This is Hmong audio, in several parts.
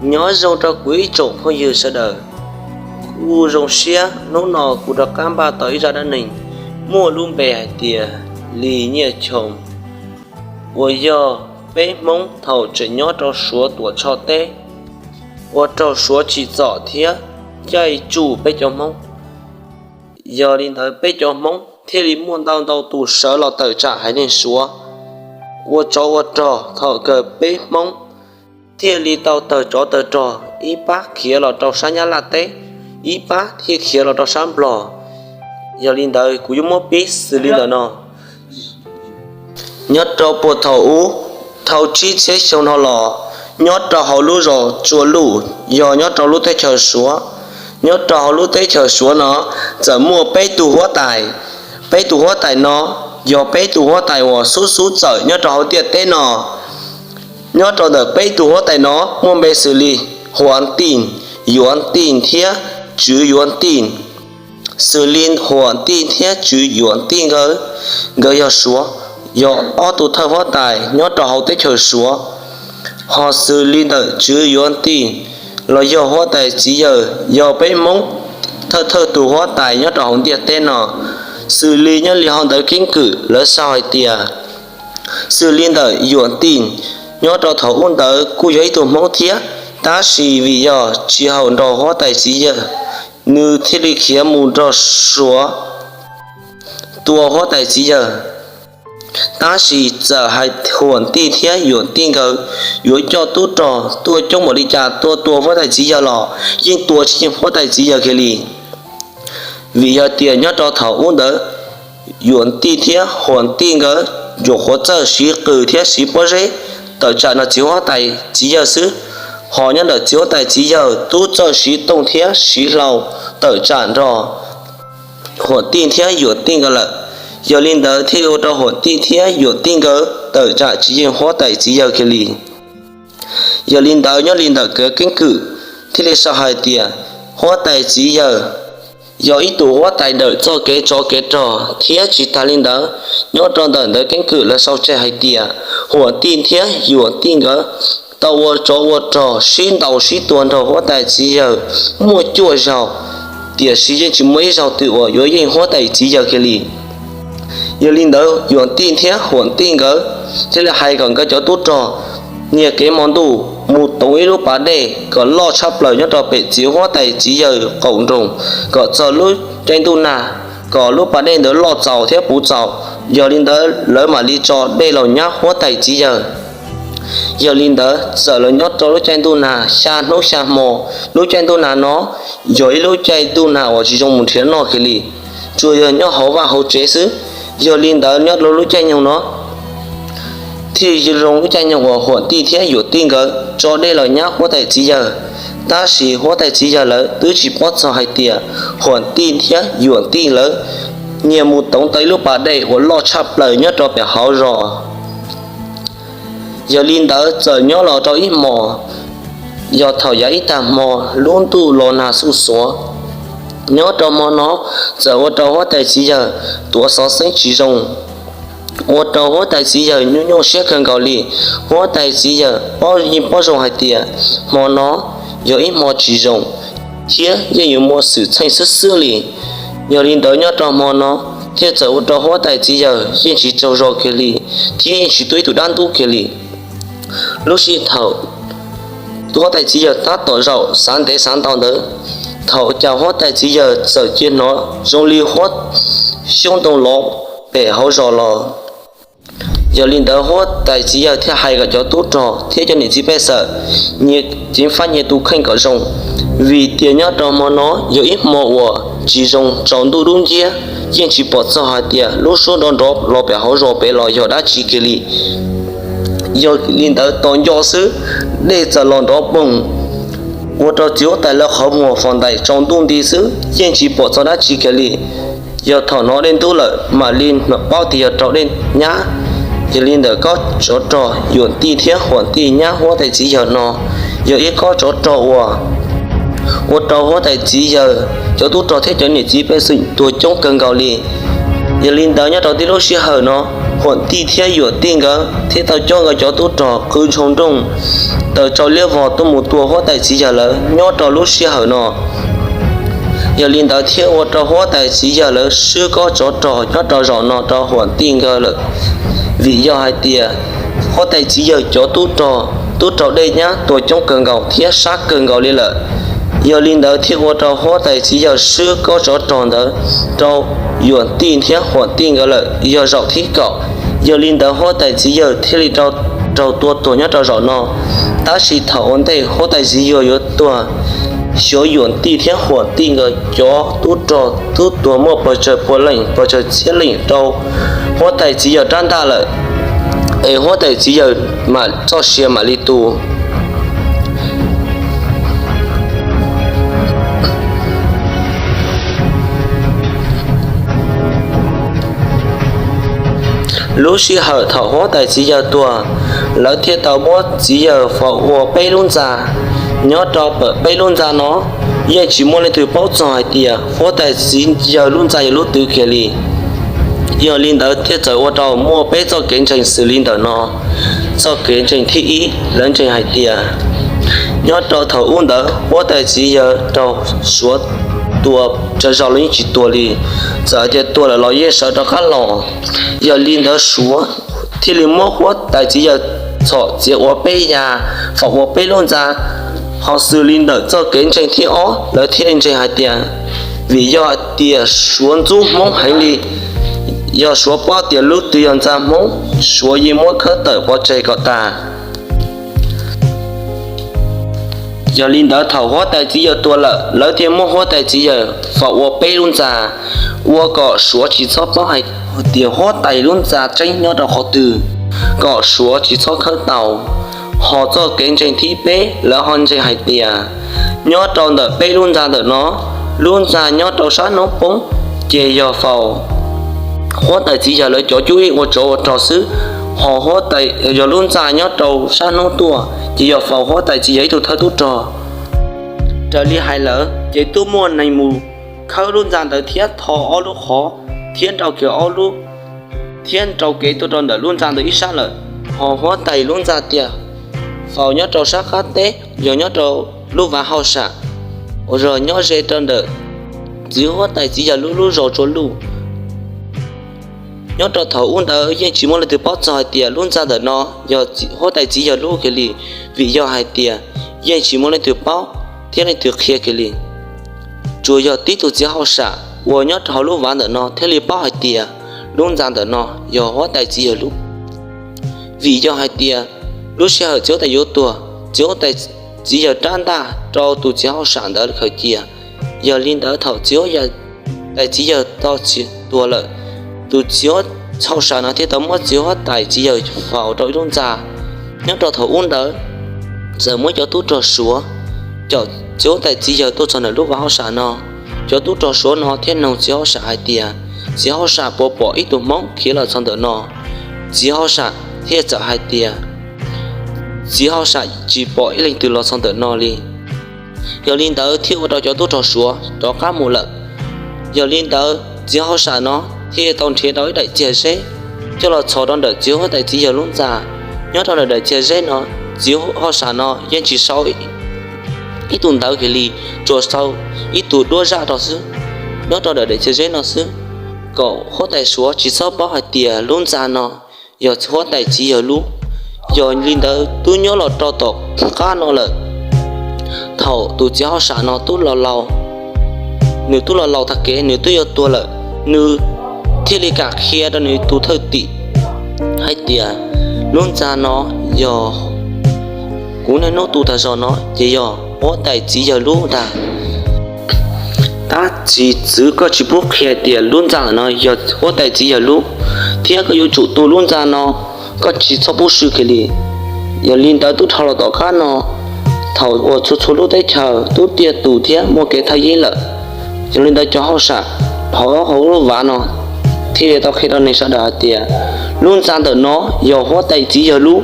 Nyob zoo rau kuv ib tsoom phooj ywg sawv daws. Kuv zoo siab hnub no kuv rov qab npaj tau ib zaj dab neeg muaj lub npe hais tias Lis Nyiaj Choo, uas yog peb Hmoob thaum tseem nyob rau Suav tuam tshoj teb, ua rau Suav tsim txom thiab caij tsuj peb cov Hmoob. Yog li ntawd peb cov Hmoob thiaj li muaj ntau ntau tus sawv los tawm tsam haiv neeg Suav, ua tsov ua rog. Thaum kawg peb Hmoob thiaj li tau tawg tsov tawg rog, ib pab khiav los rau sab Nyab Laj teb, ib pab thiaj khiav los rau sab Nplog. Yog li ntawd kuv yuav muab pib xws li ntawm no. Nyob rau puag thaum ub, dhau tsib txhiab xyoo no los, nyob rau hauv lub zos Tsua Luj, yog nyob rau lub teb chaws Suav. Nyob rau hauv lub teb chaws Suav no, txawm muaj peb tug huab tais. Peb tug huab tais no yog peb tug huab tais uas xub xub txawm nyob rau hauv ntiaj teb no. Nyob rau ntawm peb tug huab tais no muaj npe xws li Huam Tij, Yuav Tij thiab Tswv Yuav Tij. Xws li Huam Tij thiab Tswv Yuav Tij nkawd, nkawd yog Suav, yog ob tug thawj huab tais nyob rau hauv teb chaws Suav. Ho xws li ntawm Tswv Yuav Tij los yog huab tais txiv yawg, yog peb Hmoob thawj thawj tus huab tais nyob rau hauv ntiaj teb no. Xws li nyob li hauv ntawv keeb kwm lawv sau hais tias, xws li ntawm Yuam Tij, nyob rau thaum ub ntawd kuj yog ib tug Hmoob thiab, tab sis vim yog tsis haum nrog huab tais txiv yawg, nws thiaj li khiav mus nrog Suav tua huab tais txiv yawg. Tab sis txawm hais Huam Tij thiab Yuam Tij nkawd yuav coj tub rog tuaj coob npaum li cas tuaj tua huab tais txiv yawg los yeej tua tsis yeej huab tais txiv yawg kiag li. Vim yog tias nyob rau thaum ub ntawd, Yuam Tij thiab Huam Tij nkawd nyuam qhuav txawj siv qws thiab siv pob zeb tawm tsam nrog txiv huab tais txiv yawg xwb. Ho nyob ntawm txiv huab tais txiv yawg twb txawj siv tooj thiab siv hlau tawm tsam nrog Huam Tij thiab Yuam Tij nkawd lawm. Yog li ntawd thiaj ua rau Huam Tij thiab Yuam Tij nkawd tawm tsam tsis yeej huab tais txiv yawg kiag li. Yog li ntawd nyob li ntawm keeb kwm thiaj li sau hais tias huab tais txiv yawg yog ib tug huab tais dawm txoj kev tsov kev rog thiab tsis tas li ntawd, nyob rau ntawm ntawv keeb kwm lawv sau tseg hais tias Huam Tij thiab Yuam Tij nkawd tau ua tsov ua rog sib ntaus sib tua nrog huab tais txiv yawg muaj cuaj zaug, tiam sis yeej tsis muaj ib zaug twg uas yuav yeej huab tais txiv yawg kiag li. Yog li ntawd Yuam Tij thiab Huam Tij nkawd thiaj li hais kom nkawd cov tub rog nias kev hmo ntuj mus toov ib lub pas dej kom loj tshaj plaws nyob rau pem txiv huab tais txiv yawg qaum nroog, kom txog lub caij ntuj nag kom lub pas dej ntawd loj txaus thiab puv txaus. Yog li ntawd lawv mam li tso dej los nyab huab tais txiv yawg. Yog li ntawd txawm los nyob rau lub caij ntuj nag xya hnub xya hmo. Lub caij ntuj nag no yog ib lub caij ntuj nag uas tsis zoo mus nrhiav noj kiag li, tsuas yog nyob hauv vaj hauv tsev xwb. Yog li ntawd nyob rau lub caij nyoog no thiaj zoo lub caij nyoog uas Huam Tij thiab Yuam Tij nkawd tso dej los nyab huab tais txiv yawg. Tab sis huab tais txiv yawg lawv twb tsis paub txog hais tias Huam Tij thiab Yuam Tij lawv nyias mus toov tau ib lub pas dej uas loj tshaj plaws nyob rau pem hauv zos. Yog li ntawd txawm nyob los rau ib hmos, yog thaum yav ib tag hmo lub ntuj los nag xuj xuav. Nyob rau hmo no txawm ua rau huab tais txiv yawg tuav xov xeeb tsis zoo, ua rau huab tais txiv yawg nyuaj nyuaj siab kawg nkaus li. Huab tais txiv yawg paub yeej paub zoo hais tias hmo no yog ib hmo tsis zoo thiab yeej yuav muaj xwm txheej xwb xwb li. Yog li ntawd nyob rau hmo no thiaj txawm ua rau huab tais txiv yawg yeej tsis tsaug zog kiag li, thiab yeej tsis tuaj ib tug dab ntub kiag li. Lub sij thaum huab tais txiv yawg tab tom zaum xav ntev xav ntau ntawd, thaum cas huab tais txiv yawg txawm cia hnov zoo li huab xyoob ntoo los pem hauv zos los. Yog li ntawd huab tais txiv yawg thiaj hais kom cov tub rog thiab cov niam txiv pej xeem nyias ceev faj nyias tus kheej kom zoo, vim tias nyob rau hmo no yog ib hmo uas tsis zoo, tsaus ntuj dub nciab, yeej tsis pom txog hais tias lub suab nrov nrov los pem hauv zos pem los yog dab tsi kiag li. Yog li ntawd tos nco xwb, dej txawm los nrov poog, ua rau txiv huab tais lawv qhov muag fos ntais tsaus ntuj nti xwb yeej tsis pom txog dab tsi kiag li. Yog thaum hnov dej ntub lawm mam li paub tias yog raug dej nyab. Yog li ntawd kob tsov rog Yuam Tij thiab Huam Tij nyab huab tais txiv yawg no yog ib kob tsov rog uas ua rau huab tais txiv yawg cov tub rog thiab cov niam txiv pej xeem tuag coob kawg nkaus li. Yog li ntawd nyob rau tib lub sij hawm no, Huam Tij thiab Yuam Tij nkawd thiaj tau coj nkawd cov tub rog qw ntshoo nrooj taws tsau liab vog tuaj mus tua huab tais txiv yawg lawv nyob rau lub sij hawm no. Yog li ntawd thiaj ua rau huab tais txiv yawg lawv swb kob tsov rog nyob rau zaum no rau Huam Tij nkawd lawm, vim yog hais tias huab tais txiv yawg cov tub rog, tub rog dej nyab tua coob kawg nkaus thiab sab kawg nkaus li lawm. Yog li ntawd thiaj ua rau huab tais txiv yawg swb kob tsov rog ntawd rau Yuam Tij thiab Huam Tij nkawd lawm yog zaum thib kaum. Yog li ntawd huab tais txiv yawg thiaj li raug tua tuag nyob rau zaum no. Tab sis thaum ua ntej huab tais txiv yawg yuav tuag, xyov Yuam Tij thiab Huam Tij nkawd cov tub rog twb tuag muaj pes tsawg pua leej pes tsawg txhiab leej rau huab tais txiv yawg rab ntaj lawm, es huab tais txiv yawg mam txoj sia mam li tu. Lub sij hawm thaum huab tais txiv yawg tuag, lawv thiaj tau muab txiv yawg faus ua peb lub ntxa. Nyob rau pem peb lub ntxa no, yeej tsis muaj leej twg paub txog hais tias huab tais txiv yawg lub ntxa yog lub twg kiag li. Yog li ntawd thiaj txawm ua rau muaj peb txoj kev ntseeg xws li ntawm no. Txoj kev ntseeg thib ib, lawv ntseeg hais tias nyob rau thaum ub ntawd huab tais txiv yawg raug Suav tua tsaug zog los yeej tsis tuag li, txawm hais tias tuag lawm los yeej sawv rov qab los. Yog li ntawd Suav thiaj li muab huab tais txiv yawg txhom txiav ua peb yam, faus ua peb lub ntxa. Ho xws li ntawm txoj kev ntseeg thib ob, lawv thiaj li ntseeg hais tias vim yog hais tias Suav ntxub Hmoob heev li, yog Suav paub tias lub twg yog ntxa Hmoob, Suav yeej muab khawb tawm pov tseg kom tas. Yog li ntawd thaum huab tais txiv yawg tuag lawm, lawv thiaj muab huab tais txiv yawg faus ua peb lub ntxa, ua kom Suav tsis txhob paub hais tias huab tais lub ntxa tseeb nyob rau qhov twg, kom Suav tsis txhob khawb tau. Ho txoj kev ntseeg thib peb, lawv ho ntseeg hais tias nyob rau ntawm peb lub ntxa ntawm no, lub ntxa nyob rau sab hnub poob, ces yog faus huab tais txiv yawg lawv cov cuab yeej ua tsov ua rog xwb. Ho huab tais, yog lub ntxa nyob rau sab hnub tuaj, ces yog faus huab tais txiv yawg ib tug thawj tub rog. Raws li hais lawm ces twb muaj neeg mus khawb lub ntxa ntawd thiab tho ob lub qhov, thiab nrau kev ob lub, thiab nrau kev tuaj rau ntawm lub ntxa ntawd ib sab lawm. Ho huab tais lub ntxa tias faus nyob rau sab qab teb, yog nyob rau lub vaj hauj sam uas yog nyob ze rau ntawm txiv huab tais txiv yawg lub lub zos Tsua Luj. Nyob rau thaum ub ntawd yeej tsis muaj leej twg paub txog hais tias lub ntxa ntawm no yog huab tais txiv yawg lub kiag li, vim yog hais tias yeej tsis muaj leej twg paub thiab leej twg qhia kiag li. Tsuas yog tib tug txiv hauj sam uas nyob rau hauv lub vaj ntawm no thiaj li paub hais tias lub ntxa ntawm no yog huab tais txiv yawg lub. Vim yog hais tias lub sij hawm txiv huab tais yuav tuag, txiv huab tais txiv yawg rab ntaj rau tus txiv hauj sam ntawd khaws cia. Yog li ntawd thaum txiv huab tais txiv yawg tau tsis tuag lawm, tus txiv huab hauj sam no thiaj tau muab txiv huab tais txiv yawg faus rau ib lub ntxa. Nyob rau thaum ub ntawd txawm muaj cov tub rog Suav caum txiv huab tais txiv yawg tuaj txog ntawm lub vaj hauj sam no. Cov tub rog Suav no thiaj noog txiv hauj sam hais tias txiv hauj sam puas pom ib tug Hmoob khiav los txog ntawm no. Txiv hauj sam thiaj txawm hais tias txiv hauj sam tsis pom ib leej twg los txog ntawm no li. Yog li ntawd thiaj ua rau cov tub rog Suav rov qab mus lawm. Yog li ntawd txiv hauj sam no thiaj tau nrhiav tau ib daim txiag zeb coj los txhos rau ntawm txiv huab tais txiv yawg lub ntxa. Nyob rau ntawm daim txiag zeb no, txiv hauj sam no yeej tsis sau ib tug ntawv kiag li, tsuas sau ib tug duab zaj rau xwb, nyob rau ntawm daim txiag zeb no xwb, kom huab tais Suav tsis txhob paub hais tias lub ntxa no yog huab tais txiv yawg lub. Yog li ntawd twb nyob los rau tom qab no lawm, thaum tus txiv hauj sam no twb los laus, nws twb los laus tag kev nws twb yuav tuag lawm, nws thiaj li kam qhia rau nws tus thwj tim hais tias lub ntxa no yog kuv niaj hnub tu tag zog no ces yog huab tais txiv yawg lub ntag. Tab sis txwv koj tsis pub qhia tias lub ntxa no yog huab tais txiv yawg lub, thiab koj yuav tsum tu lub ntxa no, koj tsis txhob pub swb kiag li. Yog li ntawd twb dhau los tom qab no, thaum uas txhua txhua lub teb chaws twb tiaj tus thiab muaj kev thaj yeeb lawm, yog li ntawd cov hauj sam hauv lub vaj no thiaj li tau qhia rau neeg sawv daws hais tias lub ntxa ntawm no yog huab tais txiv yawg lub.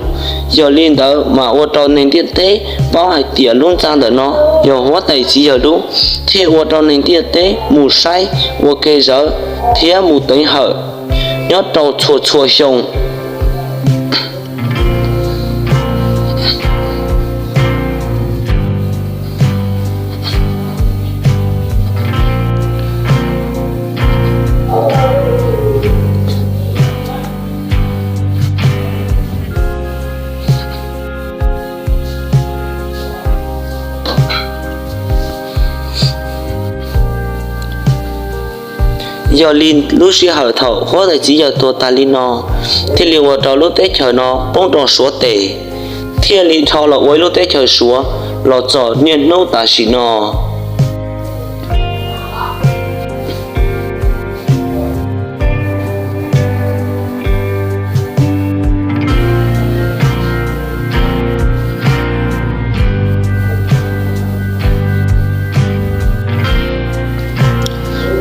Yog li ntawd mas ua rau neeg ntiaj teb paub hais tias lub ntxa ntawm no yog huab tais txiv yawg lub, thiaj ua rau neeg ntiaj teb mus saib ua kev zawv thiab mus teev hawm nyob rau txhua txhua xyoo. Yog li lub sij hawm thaum huab tais txiv yawg tuag tas li no, thiaj li ua rau lub teb chaws no poob rau Suav tes, thiaj li dhau los ua ib lub teb chaws Suav los txog niaj hnub tam sim no.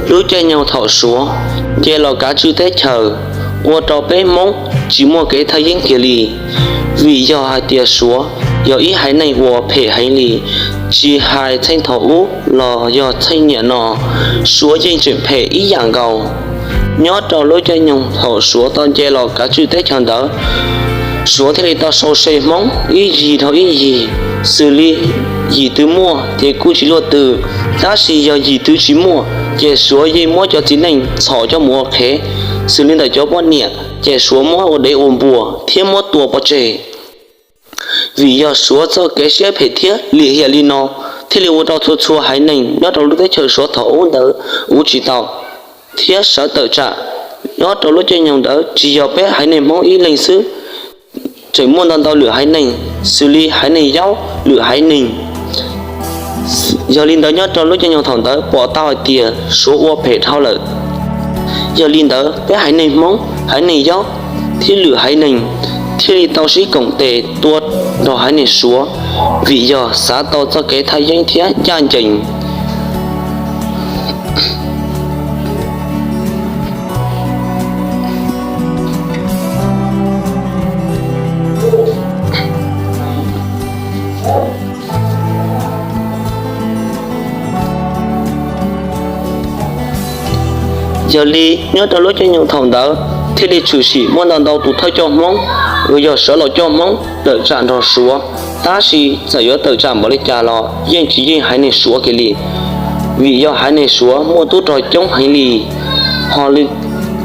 Lub caij nyoog thaum Suav nce los kav tswj teb chaws, ua rau peb Hmoob tsis muaj kev thaj yeeb kiag li, vim yog hais tias Suav yog ib haiv neeg uas phem heev li, tsis hais txheej thaum ub los yog txheej niaj no, Suav yeej tseem phem ib yam nkaus. Nyob rau lub caij nyoog thaum Suav tau nce los kav tswj teb chaws ntawd, Suav thiaj li tau sau se Hmoob ib yig dhau ib yig, xws li yim twg muaj ces kuj tsis luaj twg, tab sis yog yim twg tsis muaj ces Suav yeej muab cov txiv neej txhom coj mus ua qhev, xws li ntawm cov poj niam ces Suav muab ua dev ua npua thiab muab tua pov tseg. Vim yog Suav txoj kev siab phem thiab lim hiam li no, thiaj li ua rau txhua txhua haiv neeg nyob rau lub teb chaws Suav thaum ub ntawd ua tsis tau thiab sawv tawm tsam. Nyob rau lub caij nyoog ntawd tsis yog peb haiv neeg Hmoob ib leeg xwb, tseem muaj ntau ntau lwm haiv neeg, xws li haiv neeg Yaub, lwm haiv neeg. Yog li ntawd nyob rau lub caij nyoog thaum ntawd pom tau hais tias Suav ua phem dhau lawm. Yog li ntawd peb haiv neeg Hmoob, haiv neeg Yaub thiab lwm haiv neeg thiaj li tau sib koom tes tua nrog haiv neeg Suav, vim yog xav tau txoj kev thaj yeeb thiab ncaj ncees. Yog li nyob rau lub caij nyoog thaum ntawd thiaj li tshwm sim muaj ntau ntau tus thawj coj Hmoob uas yog sawv los coj Hmoob tawm tsam nrog Suav, tab sis txawm yuav tawm tsam npaum li cas los yeej tsis yeej haiv neeg Suav kiag li, vim yog haiv neeg Suav muaj tub rog coob heev li. Ho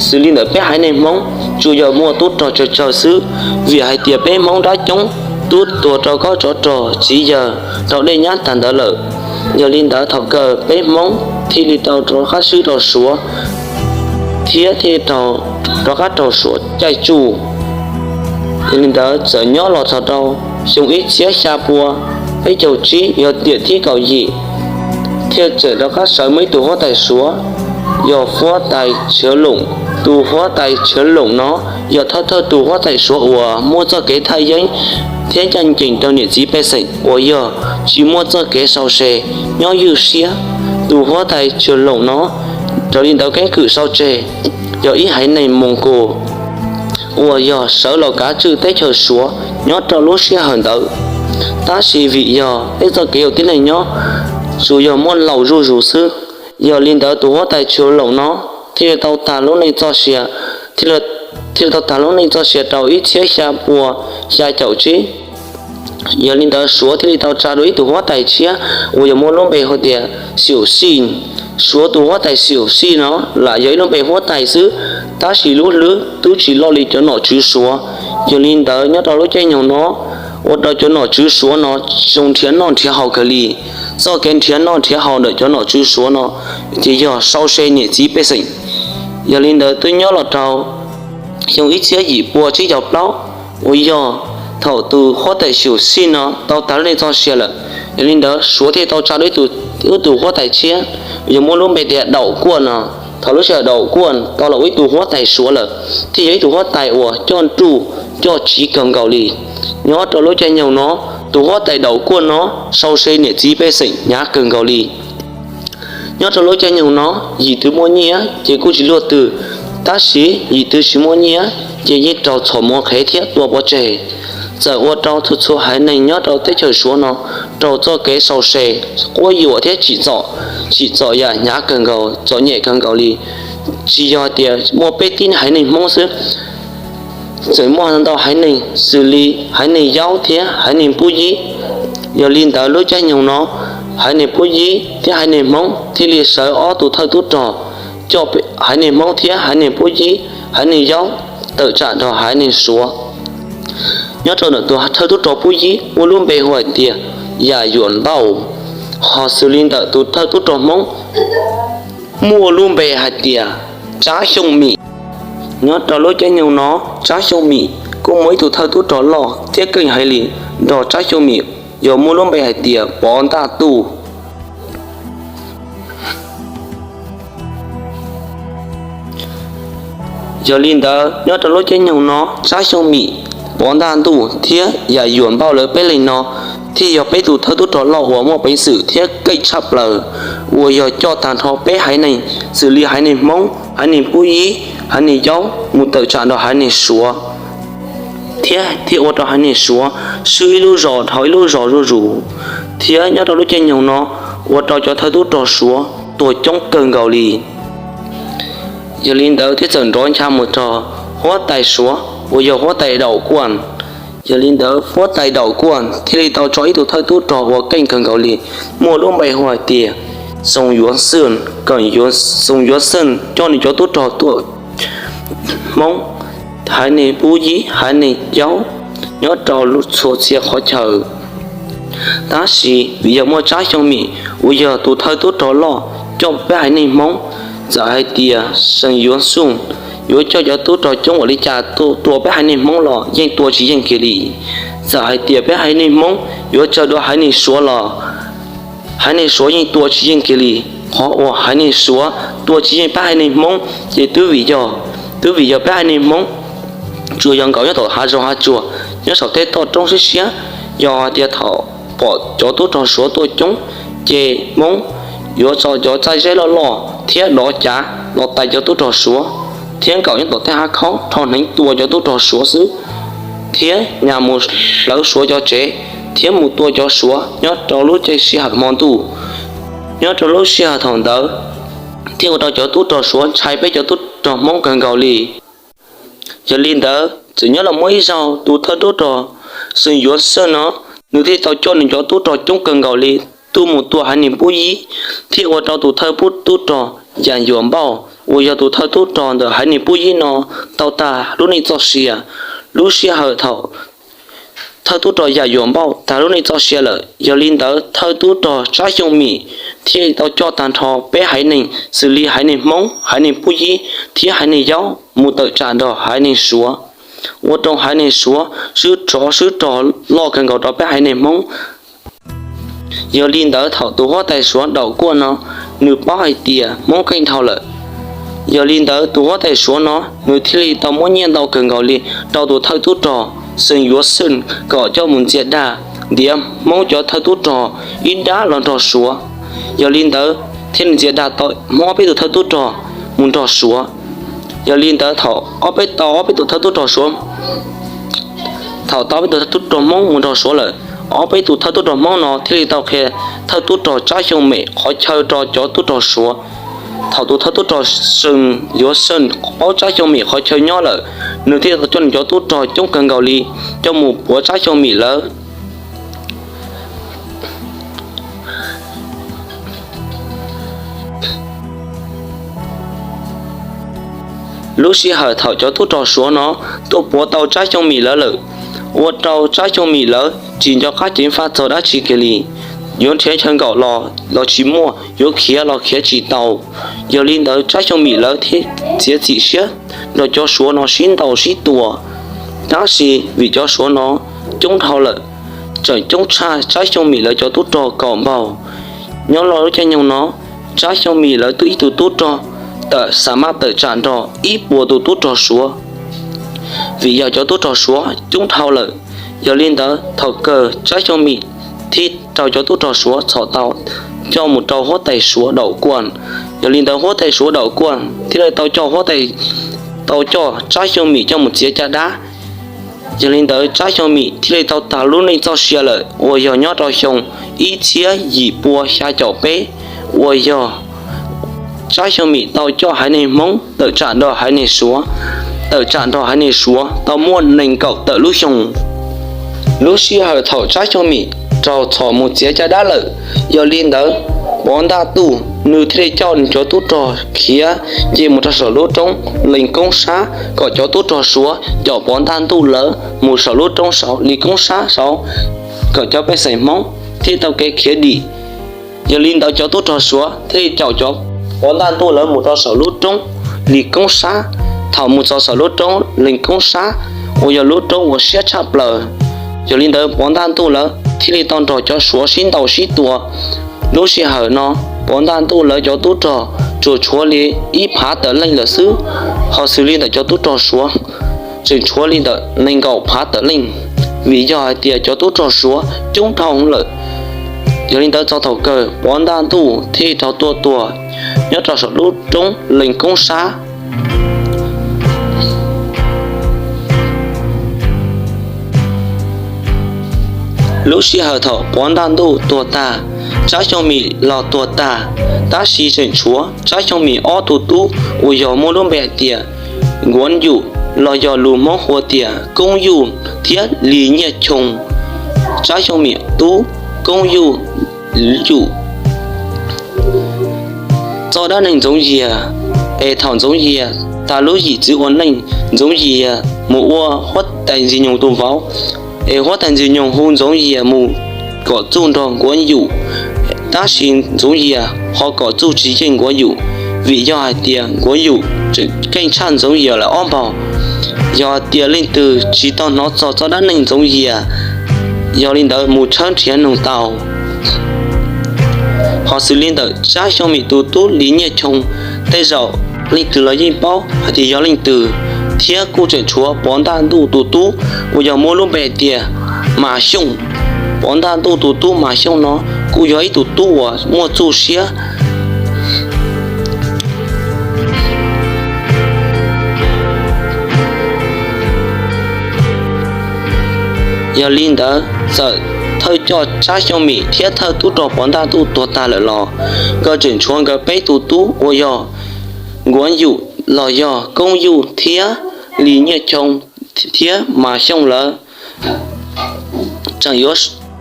xws li ntawm peb haiv neeg Hmoob tsuas yog muaj tub rog tsawg tsawg xwb, vim hais tias peb Hmoob dab coob, tub tuag rau kob tsov rog txiv yawg rau dej nyab tag ntawd lawm. Yog li ntawd thaum kawg peb Hmoob thiaj li tau rov qab swb rau Suav thiab thiaj rov qab raug Suav caij tsuj. Yog li ntawd txawm nyob los txog rau xyoo ib txhiab xya pua peb caug tsib, yog tiam thib kaum yim, thiaj txawm rov qab sawv muaj ib tug huab tais Suav, yog huab tais Tshiav Loos. Tus huab tais Tshiav Loos no yog thawj thawj tus huab tais Suav uas muaj txoj kev thaj yeeb thiab ncaj ncees rau niam txiv pej xeem uas yog tsis muaj txoj kev sau se, nyob ywj siab. Tus huab tais Tshiav Loos no raws li ntawd keeb kwm sau tseg yog ib haiv neeg Moos Kus uas yog sawv los kav tswj teb chaws Suav nyob rau lub sij hawm ntawd. Tab sis vim yog peb txoj kev ua tib neeg nyob tsuas yog muaj laus zuj zus xwb, yog li ntawd tus huab tais Tshiav Loos no thiaj li tau tag lub neej txoj sia, thiaj li tau tag lub neej txoj sia rau ib txhiab xya pua xya caum tsib. Yog li ntawd Suav thiaj li tau tsa dua ib tug huab tais tshiab uas yog muaj lub npe hu tias Xium Xij. Suav tus huab tais Xium Xij no lam yog ib lub npe huab tais xwb, tab sis lub hlwb twb tsis loj li cov nom tswv Suav. Yog li ntawd nyob rau lub caij nyoog no ua rau cov nom tswv Suav no zoo nrhiav noj nrhiav haus kawg li. Txoj kev nrhiav noj nrhiav haus ntawm cov nom tswv Suav no ces yog sau se niam txiv pej xeem. Yog li ntawd twb nyob los rau xyoo ib txhiab yim pua tsib caug plaub uas yog thaum tus huab tais Xium Xij no tau tag lub neej txoj sia lawm. Yog li ntawd Suav thiaj tau tsa dua ib tug huab tais tshiab yog muaj lub npe tias Daum Kuaj no. Thaum lub sij hawm Daum Kuaj tau los ua ib tug huab tais Suav lawm, thiaj yog ib tug huab tais uas coj nruj coj tsiv kawg nkaus li. Nyob rau lub caij nyoog no, tus huab tais Daum Kuaj no sau se niam txiv pej xeem hnyav kawg nkaus li. Nyob rau lub caij nyoog no, yim twg muaj nyiaj ces kuj tsis luaj twg, tab sis yim twg tsis muaj nyiaj ces yeej raug txhom mus ua qhev thiab tua pov tseg. Txawm ua rau txhua txhua haiv neeg nyob rau teb chaws Suav no raug txoj kev sau se, quab yuam thiab tsim txom, tsim txom yam hnyav kawg nkaus, txom nyem kawg nkaus li. tsis yog tias muaj peb tib haiv neeg Hmoob xwb, tseem muaj ntau haiv neeg xws li haiv neeg Yaub thiab haiv neeg Pub Yib. Yog li ntawd lub caij nyoog no, haiv neeg Pub Yib thiab haiv neeg Hmoob thiaj li sawv ob tug thawj tub rog coj haiv neeg Hmoob thiab haiv neeg Pub Yib, haiv neeg Yaub tawm tsam nrog haiv neeg Suav. Nyob rau ntawm tus thawj tub rog Pub Yib muaj lub npe hu hais tias Yam Yuam Npauj, ho xws li ntawm tus thawj tub rog Hmoob muaj lub npe hais tias Tsab Xyooj Mim. Nyob rau lub caij nyoog no, Tsab Xyooj Mim kuj muaj ib tug thawj tub rog loj thiab keej heev li nrog Tsab Xyooj Mim, yog muaj lub npe hais tias Pov Ntaj Tuj. Yog li ntawd nyob rau lub caij nyoog no, Tsab Xyooj Mim, Pov Ntaj Tuj thiab Yam Yuam Npauj lawv peb leeg no thiaj yog peb tus thawj tub rog loj uas muaj peev xwm thiab keej tshaj plaws uas yog coj tag nrho peb haiv neeg xws li haiv neeg Hmoob, haiv neeg Pub Yib, haiv neeg Yaub mus tawm tsam nrog haiv neeg Suav, thiab thiaj ua rau haiv neeg Suav swb ib lub zos dhau ib lub zos zuj zus, thiab nyob rau lub caij nyoog no ua rau cov thawj tub rog Suav tuag coob kawg nkaus li. Yog li ntawd thiaj txawm nrov ncha mus rau huab tais Suav uas yog huab tais Daum Kuaj. Yog li ntawd huab tais Daum Kuaj thiaj li tau tso ib tug thawj tub rog uas keej kawg nkaus li muaj lub npe hu hais tias Xoo Yuav Xwj, kom Xoo Yuav Xwj coj nws cov tub rog tuaj Hmoob, haiv neeg Pub Yib, haiv neeg Yaub nyob rau txhua txhia qhov chaw. Tab sis vim yog muaj Tsab Xyooj Mim uas yog tus thawj tub rog loj coj peb haiv neeg Hmoob, txawm hais tias Xoo Yuav Xwj yuav coj cov tub rog coob ua li cas tua peb haiv neeg Hmoob los yeej tua tsis yeej kiag li. Txawm hais tias peb haiv neeg Hmoob yuav tsawg dua haiv neeg Suav los haiv neeg Suav yeej tua tsis yeej kiag li. Qhov uas haiv neeg Suav tua tsis yeej peb haiv neeg Hmoob ces twb vim yog, twb vim yog peb haiv neeg Hmoob tsuas yog nkaum nyob tom hav zoov hav tsuag nyob saum tej toj roob siab siab. Yog hais tias thaum pom cov tub rog Suav tuaj coob ces Hmoob yuav tso cov txaij zeb loj loj thiab dov cav los tais cov tub rog Suav, thiab nkaum nyob tom tej hav khaub rho hneev tua cov tub rog Suav xwb, thiab nyas mus hlawv Suav cov tsev thiab mus tua cov Suav nyob rau lub caij sij hawm hmo ntuj. Nyob rau lub sij hawm thaum ntawd thiaj ua rau cov tub rog Suav ntshai peb cov tub rog Hmoob kawg nkaus li. Yog li ntawd txawm nyob los muaj ib zaug tus thawj tub rog Xoo Yuav Xwj no, nws thiaj tau coj nws cov tub rog coob kawg nkaus li tuaj mus tua haiv neeg Pub Yib, thiaj ua rau tus thawj tub rog Yam Yuam Npauj uas yog tus thawj tub rog ntawm haiv neeg Pub Yib no tau tag lub neej txoj sia. Lub sij hawm thaum thawj tub rog Yam Yuam Npauj tag lub neej txoj sia lawm, yog li ntawd thawj tub rog Tsab Xyooj Mim thiaj tau coj tag nrho peb haiv neeg xws li haiv neeg Hmoob, haiv neeg Pub Yib thiab haiv neeg Yaub mus tawm tsam nrog haiv neeg Suav, ua rau haiv neeg Suav swb tsov swb rog loj kawg nkaus rau peb haiv neeg Hmoob. Yog li ntawd thaum tus huab tais Suav Daum Kuaj no nws paub hais tias Hmoob keej dhau lawm, yog li ntawd tus huab tais Suav no nws thiaj li tau muab nyiaj ntau kawg nkaus li rau tus thawj tub rog Xoo Yuav Xwj kom coj mus ntxias dag ntiav Hmoob cov thawj tub rog ib dab los nrog Suav. Yog li ntawd thiaj li ntxias dag tau Hmoob ob peb tus thawj tub rog mus nrog Suav. Yog li ntawd thaum ob peb tau ob peb tus thawj tub rog Suav, thaum tau ob peb tus thawj tub rog Hmoob mus nrog Suav lawm, ob peb tus thawj tub rog Hmoob no thiaj li tau qhia thawj tub rog Tsab Xyooj Mim qhov chaw rau cov tub rog Suav. Thaum tus thawj tub rog Xoo Yuav Xwj paub Tsab Xyooj Mim qhov chaw nyob lawm, nws thiaj tau coj nws cov tub rog coob kawg nkaus li coj mus puav Tsab Xyooj Mim lawv. Lub sij hawm thaum cov tub rog Suav no tuaj puav tau Tsab Xyooj Mim lawv lawm, ua rau Tsab Xyooj Mim lawv tsis nco qab ceev faj txog dab tsi kiag li. Yuav nrhiav chaw nkaum los los tsis muaj, yuav khiav los khiav tsis tau. Yog li ntawd Tsab Xyooj Mim lawv thiaj txiav txim siab nrog cov Suav no sib ntaus sib tua. Tab sis vim cov Suav no coob dhau lawm, tseem coob tshaj Tsab Xyooj Mim lawv cov tub rog kaum npaug. Nyob rau lub caij nyoog no, Tsab Xyooj Mim lawv twb ib tug tub rog tawm xa maj tawm tsam nrog ib puas tus tub rog Suav, vim yog cov tub rog Suav coob dhau lawm. Yog li ntawd thaum kawg Tsab Xyooj Mim thiaj raug cov tub rog Suav txhom tau coj mus rau huab tais Suav Daum Kuaj. Yog li ntawd huab tais Suav Daum Kuaj thiaj li tau coj huab tais, tau coj Tsab Xyooj Mim coj mus txiav caj dab. Yog li ntawd Tsab Xyooj Mim thiaj li tau tag lub neej txoj sia lawm uas yog nyob rau xyoo ib txhiab yim pua xya caum peb, uas yog Tsab Xyooj Mim tau coj haiv neeg Hmoob tawm tsam nrog haiv neeg Suav, tawm tsam nrog haiv neeg Suav tau muaj nees nkaum tawm lub xyoo. Lub sij hawm thaum Tsab Xyooj Mim raug txhom mus txiav caj dab lawm, yog li ntawd Pov Ntaj Ntuj nws thiaj li coj nws cov tub rog khiav nce mus rau saum lub roob Lees Koob Sab kom cov tub rog Suav caum Pov Ntaj Ntuj lawv mus saum lub roob saud Lees Koob Sab saud kom cov pej xeem Hmoob thiaj tau kev khiav dim. Yog li ntawd cov tub rog Suav thiaj li caum cov Pov Ntaj Ntuj lawv mus rau saum lub roob Lees Koob Sab. Thaum mus txog saum lub roob Lees Koob Sab uas yog lub roob uas siab tshaj plaws, yog li ntawd Pov Ntaj Ntuj lawv thiaj li tau nrog cov Suav sib ntaus sib tua. Lub sij hawm no Pov Ntaj Ntuj lawv cov tub rog tsuas tshuav li ib phav tawm leej lawm xwb, ho xws li ntawm cov tub rog Suav tseem tshuav li ntawm nees nkaum phav tawm leej, vim yog hais tias cov tub rog Suav coob dhau lawm. Yog li ntawd txog thaum kawg Pov Ntaj Ntuj thiaj raug tua tuag nyob rau saum lub roob Lees Koob Sab. Lub sij hawm thaum Pov Ntaj Ntuj tuag tag, Tsab Xyooj Mim los tuag tag, tab sis tseem tshuav Tsab Xyooj Mim ob tug tub uas yog muaj lub npe hais tias Nkuav Yum los yog lus Hmoob hu tias Koob Yuj thiab Lis Nyiaj Choo. Tsab Xyooj Mim tub Koob Yuj, Yum. Txoj dab neeg Ntxoov Yias. Es thaum Ntxoov Yias tag lub yim txwv ua neej, Ntxoov Yias mus ua huab tais Ntxwg Nyoog tus vauv, es huab tais Ntxwg Nyoog hu Ntxoov Yias mus kom txuj nrog Nkuav Yum, tab sis Ntxoov Yias ho kom txuj tsis yeej Nkuav Yum, vim yog hais tias Nkuav Yum tseem keej tshaj Ntxoov Yias lawm ob npaug. Yog tias leej twg tsis tau hnov txog txoj dab neeg Ntxoov Yias, yog li ntawd mus tshawb nrhiav nug tau. Ho xws li ntawm Tsab Xyooj Mim tus tub Lis Nyiaj Choo, tej zaum leej twg los yeej paub hais tias yog leej twg, thiab kuj tseem tshuav Pov Ntaj Ntuj tus tub uas yog muaj lub npe hais tias Mas Xyooj. Pov Ntaj Ntuj tus tub Mas Xyooj no kuj yog ib tug tub uas muaj txuj siab. Yog li ntawd txawm thawj coj Tsab Xyooj Mim thiab thawj tub rog Pov Ntaj Ntuj tuag tag lawm los, nkawd tseem tshuav nkawd peb tus tub uas yog Nkuav Yum los yog Koob Yuj thiab Lis Nyiaj Choo thiab Mas Xyooj lawv tseem yuav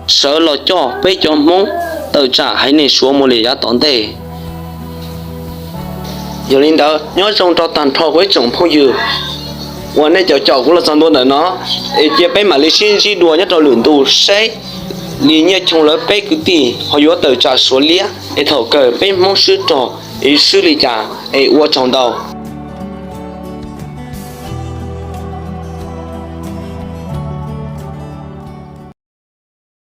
sawv los coj peb cov Hmoob tawm tsam haiv neeg Suav mus li yav tom ntej. Yog li ntawd nyob zoo rau tag nrho kuv ib tsoom phooj ywg uas nej caum caum kuv los txog ntua ntawm no, es cia peb mam li sib ntsib dua nyob rau lwm ntu seb Lis Nyiaj Choo lawv peb kwv tij ho yuav tawm tsam Suav liab es thaum kawg peb Hmoob swb rog es swb li cas, es ua tsaug ntau.